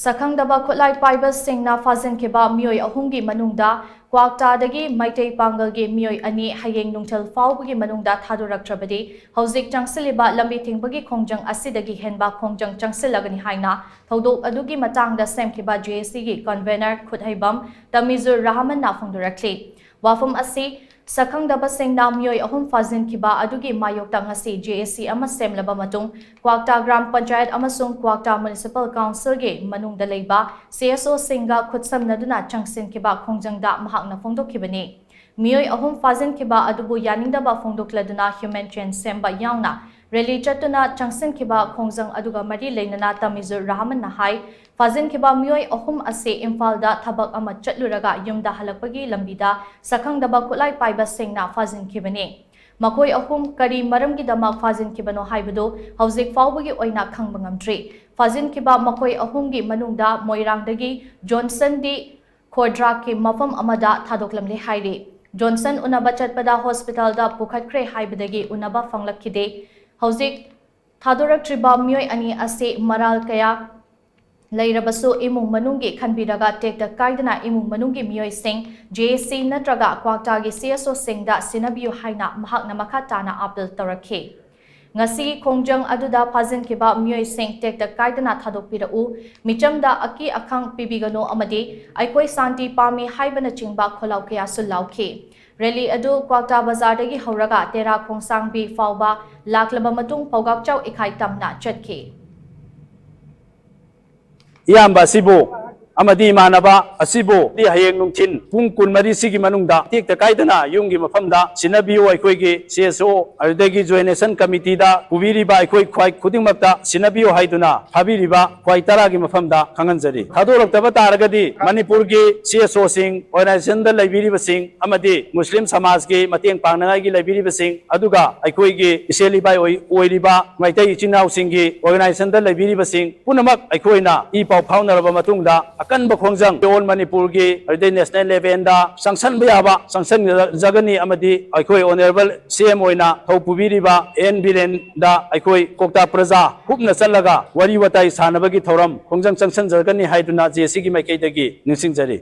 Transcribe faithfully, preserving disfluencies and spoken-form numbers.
ꯁꯛꯈꯪꯗꯕ ꯈꯨꯠꯂꯥꯏ ꯄꯥꯏꯕꯁꯤꯡꯅ ꯐꯥꯖꯤꯟꯈꯤꯕ ꯃꯤꯑꯣꯏ ꯑꯍꯨꯝꯒꯤ ꯃꯅꯨꯡꯗ ꯀ꯭ꯋꯥꯛꯇꯥꯗꯒꯤ ꯃꯩꯇꯩ ꯄꯥꯡꯒꯜꯒꯤ ꯃꯤꯑꯣꯏ ꯑꯅꯤ ꯍꯌꯦꯡ ꯅꯨꯡꯊꯤꯜ ꯐꯥꯎꯕꯒꯤ ꯃꯅꯨꯡꯗ ꯊꯥꯗꯣꯔꯛꯇ꯭ꯔꯕꯗꯤ ꯍꯧꯖꯤꯛ ꯆꯪꯁꯤꯜꯂꯤꯕ ꯂꯝꯕꯤ ꯊꯤꯡꯕꯒꯤ ꯈꯣꯡꯖꯪ ꯑꯁꯤꯗꯒꯤ ꯍꯦꯟꯕ ꯈꯣꯡꯖꯪ ꯆꯪꯁꯤꯜꯂꯒꯅꯤ ꯍꯥꯏꯅ ꯊꯧꯗꯣꯛ ꯑꯗꯨꯒꯤ ꯃꯇꯥꯡꯗ ꯁꯦꯝꯈꯤꯕ ꯖꯦ ꯑꯦ ꯁꯤꯒꯤ convener ꯈꯨꯠꯍꯩꯕꯝ ꯇꯃꯤꯖꯨꯔ ꯔꯍꯃꯟꯅ ꯐꯣꯡꯗꯣꯔꯛꯂꯤ꯫ ꯋꯥꯐꯝ ꯑꯁꯤ ꯁꯛꯈꯪꯗꯕꯁꯤꯡꯅ ꯃꯤꯑꯣꯏ ꯑꯍꯨꯝ ꯐꯥꯖꯤꯟꯈꯤꯕ ꯑꯗꯨꯒꯤ ꯃꯥꯌꯣꯛꯇ ꯉꯁꯤ ꯖꯦ ꯑꯦ ꯁꯤ ꯑꯃ ꯁꯦꯝꯂꯕ ꯃꯇꯨꯡ ꯀ꯭ꯋꯥꯛꯇꯥ ꯒ꯭ꯔꯥꯝ ꯄꯟꯆꯥꯌꯠ ꯑꯃꯁꯨꯡ ꯀ꯭ꯋꯥꯛꯇꯥ Municipal Councilꯒꯤ ꯃꯅꯨꯡꯗ ꯂꯩꯕ ꯁꯤ ꯑꯦꯁ ꯑꯣꯁꯤꯡꯒ ꯈꯨꯠꯁꯝꯅꯗꯨꯅ ꯆꯪꯁꯤꯟꯈꯤꯕ ꯈꯣꯡꯖꯪꯗ ꯃꯍꯥꯛꯅ ꯐꯣꯡꯗꯣꯛꯈꯤꯕꯅꯤ꯫ ꯃꯤꯑꯣꯏ ꯑꯍꯨꯝ ꯐꯥꯖꯤꯟꯈꯤꯕ ꯑꯗꯨꯕꯨ ꯌꯥꯅꯤꯡꯗꯕ ꯐꯣꯡꯗꯣꯛꯂꯗꯨꯅ human chain ꯁꯦꯝꯕ ꯌꯥꯎꯅ rally ꯆꯠꯇꯨꯅ ꯆꯪꯁꯤꯟꯈꯤꯕ ꯈꯣꯡꯖꯪ ꯑꯗꯨꯒ ꯃꯔꯤ ꯂꯩꯅꯅ ꯇꯃꯤꯖꯨꯔ ꯔꯍꯃꯟꯅ ꯍꯥꯏ, ꯐꯥꯖꯤꯟꯈꯤꯕ ꯃꯤꯑꯣꯏ ꯑꯍꯨꯝ ꯑꯁꯤ ꯏꯝꯐꯥꯜꯗ ꯊꯕꯛ ꯑꯃ ꯆꯠꯂꯨꯔꯒ ꯌꯨꯝꯗ ꯍꯜꯂꯛꯄꯒꯤ ꯂꯝꯕꯤꯗ ꯁꯛꯈꯪꯗꯕ ꯈꯨꯠꯂꯥꯏ ꯄꯥꯏꯕꯁꯤꯡꯅ ꯐꯥꯖꯤꯟꯈꯤꯕꯅꯤ꯫ ꯃꯈꯣꯏ ꯑꯍꯨꯝ ꯀꯔꯤ ꯃꯔꯝꯒꯤꯗꯃꯛ ꯐꯥꯖꯤꯟꯈꯤꯕꯅꯣ ꯍꯥꯏꯕꯗꯨ ꯍꯧꯖꯤꯛ ꯐꯥꯎꯕꯒꯤ ꯑꯣꯏꯅ ꯈꯪꯕ ꯉꯝꯗ꯭ꯔꯤ꯫ ꯐꯥꯖꯤꯟꯈꯤꯕ ꯃꯈꯣꯏ ꯑꯍꯨꯝꯒꯤ ꯃꯅꯨꯡꯗ ꯃꯣꯏꯔꯥꯡꯗꯒꯤ ꯖꯣꯟꯁꯟꯗꯤ ꯈꯣꯗ꯭ꯔꯥꯛꯀꯤ ꯃꯐꯝ ꯑꯃꯗ ꯊꯥꯗꯣꯛꯂꯝꯂꯦ ꯍꯥꯏꯔꯤ꯫ ꯖꯣꯟꯁꯟ ꯎꯅꯕ ꯆꯠꯄꯗ ꯍꯣꯁꯄꯤꯇꯥꯜꯗ ꯄꯨꯈꯠꯈ꯭ꯔꯦ ꯍꯥꯏꯕꯗꯒꯤ ꯎꯅꯕ ꯐꯪꯂꯛꯈꯤꯗꯦ꯫ ꯍꯧꯖꯤꯛ ꯊꯥꯗꯣꯔꯛꯇ꯭ꯔꯤꯕ ꯃꯤꯑꯣꯏ ꯑꯅꯤ ꯑꯁꯤ ꯃꯔꯥꯜ ꯀꯌꯥ ꯂꯩꯔꯕꯁꯨ ꯏꯃꯨꯡ ꯃꯅꯨꯡꯒꯤ ꯈꯟꯕꯤꯔꯒ ꯇꯦꯛꯇ ꯀꯥꯏꯗꯅ ꯏꯃꯨꯡ ꯃꯅꯨꯡꯒꯤ ꯃꯤꯑꯣꯏꯁꯤꯡ, ꯖꯦ ꯑꯦ ꯁꯤ ꯅꯠꯇ꯭ꯔꯒ ꯀ꯭ꯋꯥꯛꯇꯥꯒꯤ ꯁꯤ ꯑꯦꯁ ꯑꯣꯁꯤꯡꯗ ꯁꯤꯟꯅꯕꯤꯌꯨ ꯍꯥꯏꯅ ꯃꯍꯥꯛꯅ ꯃꯈꯥ ꯇꯥꯅ ꯑꯥꯄꯤꯜ ꯇꯧꯔꯛꯈꯤ꯫ ꯉꯁꯤ ꯈꯣꯡꯖꯪ ꯑꯗꯨꯗ ꯐꯥꯖꯤꯟꯈꯤꯕ ꯃꯤꯑꯣꯏꯁꯤꯡ ꯇꯦꯛꯇ ꯀꯥꯏꯗꯅ ꯊꯥꯗꯣꯛꯄꯤꯔꯛꯎ, ꯃꯤꯆꯝꯗ ꯑꯀꯤ ꯑꯈꯪ ꯄꯤꯕꯤꯒꯅꯨ ꯑꯃꯗꯤ ꯑꯩꯈꯣꯏ ꯁꯥꯟꯇꯤ ꯄꯥꯝꯃꯤ ꯍꯥꯏꯕꯅꯆꯤꯡꯕ ꯈꯣꯜꯂꯥꯎ ꯀꯌꯥꯁꯨ ꯂꯥꯎꯈꯤ꯫ ꯔꯦꯂꯤ ꯑꯗꯨ ꯀ꯭ꯋꯥꯛꯇꯥ ꯕꯖꯥꯔꯗꯒꯤ ꯍꯧꯔꯒ ꯇꯦꯔꯥ ꯈꯣꯡꯁꯥꯡꯕꯤ ꯐꯥꯎꯕ ꯂꯥꯛꯂꯕ ꯃꯇꯨꯡ ꯄꯧꯒꯥꯛꯆꯥꯎ ꯏꯈꯥꯏ ꯇꯝꯅ ꯆꯠꯈꯤ꯫ ꯏꯌꯥꯝꯕ ꯑꯁꯤꯕꯨ ꯑꯃꯗꯤ ꯏꯃꯥꯟꯅꯕ ꯑꯁꯤꯕꯨ ꯍꯌꯦꯡ ꯅꯨꯡꯊꯤꯟ ꯄꯨꯡ ꯀꯨꯟꯃꯔꯤ ꯁꯤꯒꯤ ꯃꯅꯨꯡꯗ ꯇꯦꯛꯇ ꯀꯥꯏꯗꯅ ꯌꯨꯝꯒꯤ ꯃꯐꯝꯗ ꯁꯤꯟꯅꯕꯤꯌꯨ, ꯑꯩꯈꯣꯏꯒꯤ ꯁꯤ ꯑꯦꯁ ꯑꯣ ꯑꯗꯨꯗꯒꯤ ꯖꯣꯏꯟ ꯑꯦꯛꯁꯟ ꯀꯃꯤꯇꯤꯗ ꯄꯨꯕꯤꯔꯤꯕ ꯑꯩꯈꯣꯏ ꯈ꯭ꯋꯥꯏ ꯈꯨꯗꯤꯡꯃꯛꯇ ꯁꯤꯟꯅꯕꯤꯌꯨ ꯍꯥꯏꯗꯨꯅ ꯐꯥꯕꯤꯔꯤꯕ ꯈ꯭ꯋꯥꯏ ꯇꯔꯥꯒꯤ ꯃꯐꯝꯗ ꯈꯪꯍꯟꯖꯔꯤ꯫ ꯊꯥꯗꯣꯔꯛꯇꯕ ꯇꯥꯔꯒꯗꯤ ꯃꯅꯤꯄꯨꯔꯒꯤ ꯁꯤ ꯑꯦꯁ ꯑꯣꯁꯤꯡ, ꯑꯣꯔꯒꯅꯥꯏꯖꯦꯁꯟꯗ ꯂꯩꯕꯤꯔꯤꯕꯁꯤꯡ ꯑꯃꯗꯤ ꯃꯨꯁꯂꯤꯝ ꯁꯃꯥꯖꯀꯤ ꯃꯇꯦꯡ ꯄꯥꯡꯅꯉꯥꯏꯒꯤ ꯂꯩꯕꯤꯔꯤꯕꯁꯤꯡ, ꯑꯗꯨꯒ ꯑꯩꯈꯣꯏꯒꯤ ꯏꯆꯦꯜ ꯏꯕꯥꯏ ꯑꯣꯏ-, ꯑꯣꯏꯔꯤꯕ ꯃꯩꯇꯩ ꯏꯆꯤꯟ ꯏꯅꯥꯎꯁꯤꯡꯒꯤ ꯑꯣꯔꯒꯅꯥꯏꯖꯦꯁꯟꯗ ꯂꯩꯕꯤꯔꯤꯕꯁꯤꯡ ꯄꯨꯝꯅꯃꯛ ꯑꯩꯈꯣꯏꯅ ꯏ ꯄꯥꯎ ꯐꯥꯎꯅꯔꯕ ꯃꯇꯨꯡꯗ ꯑꯀꯟꯕ ꯈꯣꯡꯖꯪ ꯑꯣꯜ ꯃꯅꯤꯄꯨꯔꯒꯤ ꯑꯗꯩ ꯅꯦꯁꯅꯦꯜ ꯂꯦꯚꯦꯜꯗ ꯆꯪꯁꯟꯕ ꯌꯥꯕ ꯆꯪꯁꯟꯖꯒꯅꯤ ꯑꯃꯗꯤ ꯑꯩꯈꯣꯏ ꯑꯣꯅꯔꯦꯕꯜ ꯁꯤ ꯑꯦꯝ ꯑꯣꯏꯅ ꯊꯧ ꯄꯨꯕꯤꯔꯤꯕ ꯑꯦꯟ ꯕꯤꯔꯦꯟꯗ ꯑꯩꯈꯣꯏ ꯀꯣꯛꯇꯥ ꯄ꯭ꯔꯖꯥ ꯀꯨꯞꯅ ꯆꯠꯂꯒ ꯋꯥꯔꯤ ꯋꯥꯇꯥꯏ ꯁꯥꯟꯅꯕꯒꯤ ꯊꯧꯔꯝ ꯈꯣꯡꯖꯪ ꯆꯪꯁꯟꯖꯒꯅꯤ ꯍꯥꯏꯗꯨꯅ ꯖꯦ ꯑꯦ ꯁꯤꯒꯤ ꯃꯥꯏꯀꯩꯗꯒꯤ ꯅꯤꯡꯁꯤꯡꯖꯔꯤ꯫